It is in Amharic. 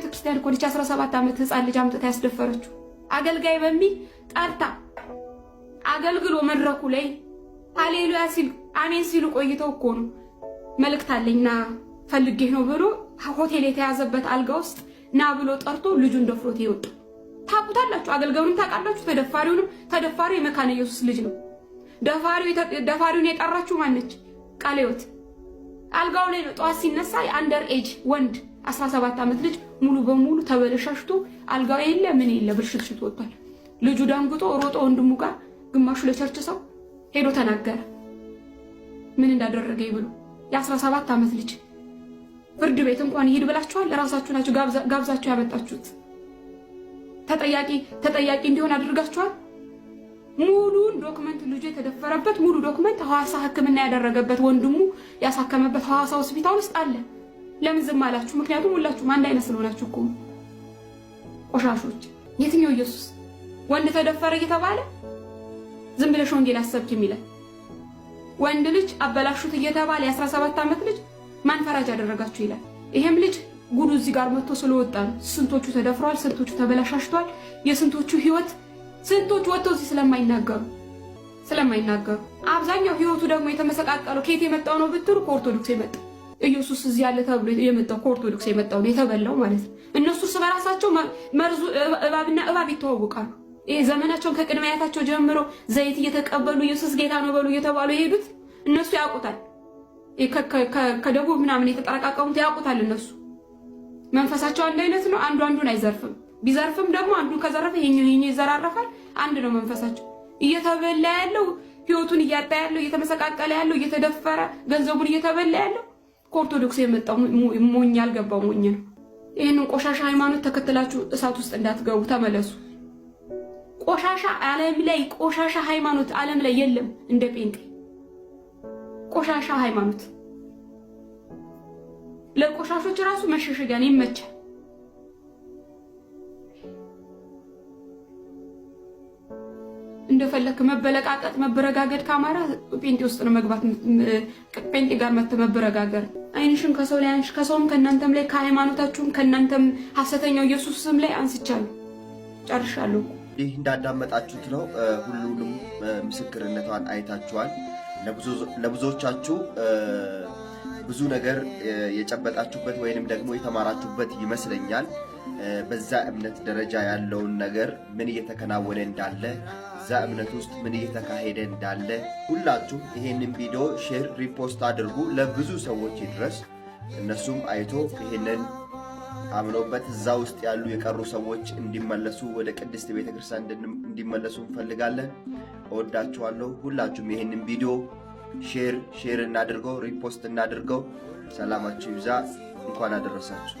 ቤተክርስቲያን እኮ ነች 17 ዓመት ህፃን ልጅ አምጥታ ያስደፈረችው። አገልጋይ በሚል ጠርታ አገልግሎ መድረኩ ላይ ሃሌሉያ ሲል አሜን ሲሉ ቆይተው እኮ ነው መልእክት አለኝና ፈልጌህ ነው ብሎ ሆቴል የተያዘበት አልጋ ውስጥ ና ብሎ ጠርቶ ልጁን ደፍሮት የወጣው። ታውቁታላችሁ። አገልጋዩንም ታውቃላችሁ፣ ተደፋሪውንም። ተደፋሪው የመካነ ኢየሱስ ልጅ ነው። ደፋሪውን የጠራችሁ ማነች? ቃለ ሕይወት። አልጋው ላይ ነው ጠዋት ሲነሳ የ under age ወንድ 17 ዓመት ልጅ ሙሉ በሙሉ ተበለሻሽቶ አልጋው የለ ምን የለ ብልሽትሽት ወጥቷል። ልጁ ደንግጦ ሮጦ ወንድሙ ጋር፣ ግማሹ ለ church ሰው ሄዶ ተናገረ። ምን እንዳደረገ ብሎ። የ17 ዓመት ልጅ ፍርድ ቤት እንኳን ይሄድ ብላችኋል። ራሳችሁ ናችሁ ጋብዛችሁ ያመጣችሁት። ተጠያቂ ተጠያቂ እንዲሆን አድርጋችኋል። ሙሉን document፣ ልጁ የተደፈረበት ሙሉ document ሐዋሳ ሕክምና ያደረገበት፣ ወንድሙ ያሳከመበት ሐዋሳ ሆስፒታል ውስጥ አለ። ለምን ዝም አላችሁ? ምክንያቱም ሁላችሁም አንድ አይነት ስለሆናችሁ እኮ፣ ቆሻሾች። የትኛው ኢየሱስ? ወንድ ተደፈረ እየተባለ ዝም ብለሽ ወንጌል አሰብኪም ይላል። ወንድ ልጅ አበላሹት እየተባለ የ17 ዓመት ልጅ ማን ፈራጅ አደረጋችሁ ይላል። ይሄም ልጅ ጉዱ እዚህ ጋር መጥቶ ስለወጣ ነው። ስንቶቹ ተደፍረዋል፣ ስንቶቹ ተበላሻሽተዋል። የስንቶቹ ህይወት፣ ስንቶቹ ወጥተው እዚህ ስለማይናገሩ አብዛኛው ህይወቱ ደግሞ የተመሰቃቀለው ከየት የመጣው ነው ብትሉ ከኦርቶዶክስ የመጣው። ኢየሱስ እዚህ ያለ ተብሎ የመጣው ከኦርቶዶክስ የመጣው ነው የተበላው ማለት ነው። እነሱ እርስ በራሳቸው መርዙ እባብና እባብ ይተዋወቃሉ። ይሄ ዘመናቸውን ከቅድመ አያታቸው ጀምሮ ዘይት እየተቀበሉ ኢየሱስ ጌታ ነው በሉ እየተባሉ የሄዱት እነሱ ያውቁታል። ከደቡብ ምናምን የተጠረቃቀሙት ያውቁታል። እነሱ መንፈሳቸው አንድ አይነት ነው። አንዱ አንዱን አይዘርፍም። ቢዘርፍም ደግሞ አንዱ ከዘረፈ ይሄኛው ይሄኛው ይዘራረፋል። አንድ ነው መንፈሳቸው። እየተበላ ያለው፣ ህይወቱን እያጣ ያለው፣ እየተመሰቃቀለ ያለው፣ እየተደፈረ ገንዘቡን እየተበላ ያለው ከኦርቶዶክስ የመጣው ሞኝ ያልገባው ሞኝ ነው። ይህንን ቆሻሻ ሃይማኖት ተከትላችሁ እሳት ውስጥ እንዳትገቡ ተመለሱ። ቆሻሻ ዓለም ላይ፣ ቆሻሻ ሃይማኖት ዓለም ላይ የለም እንደ ጴንጤ ቆሻሻ ሃይማኖት። ለቆሻሾች ራሱ መሸሸጊያን ይመቻል። እንደፈለክ መበለቃቀጥ መበረጋገድ ካማራ ጴንጤ ውስጥ ነው መግባት። ጴንጤ ጋር መተህ መበረጋገር። አይንሽን ከሰው ላይ አንሽ፣ ከሰውም ከእናንተም ላይ፣ ከሃይማኖታችሁም ከእናንተም ሐሰተኛው ኢየሱስም ላይ አንስቻለሁ። ጨርሻለሁ። ይህ እንዳዳመጣችሁት ነው። ሁሉንም ምስክርነቷን አይታችኋል። ለብዙዎቻችሁ ብዙ ነገር የጨበጣችሁበት ወይንም ደግሞ የተማራችሁበት ይመስለኛል። በዛ እምነት ደረጃ ያለውን ነገር፣ ምን እየተከናወነ እንዳለ፣ እዛ እምነት ውስጥ ምን እየተካሄደ እንዳለ ሁላችሁም ይሄንን ቪዲዮ share፣ repost አድርጉ፣ ለብዙ ሰዎች ይድረስ። እነሱም አይቶ ይሄንን አምኖበት እዛ ውስጥ ያሉ የቀሩ ሰዎች እንዲመለሱ፣ ወደ ቅድስት ቤተክርስቲያን እንዲመለሱ እንፈልጋለን። እወዳችኋለሁ። ሁላችሁም ይሄንን ቪዲዮ share share እናድርገው፣ repost እናድርገው። ሰላማችሁ ይብዛ። እንኳን አደረሳችሁ።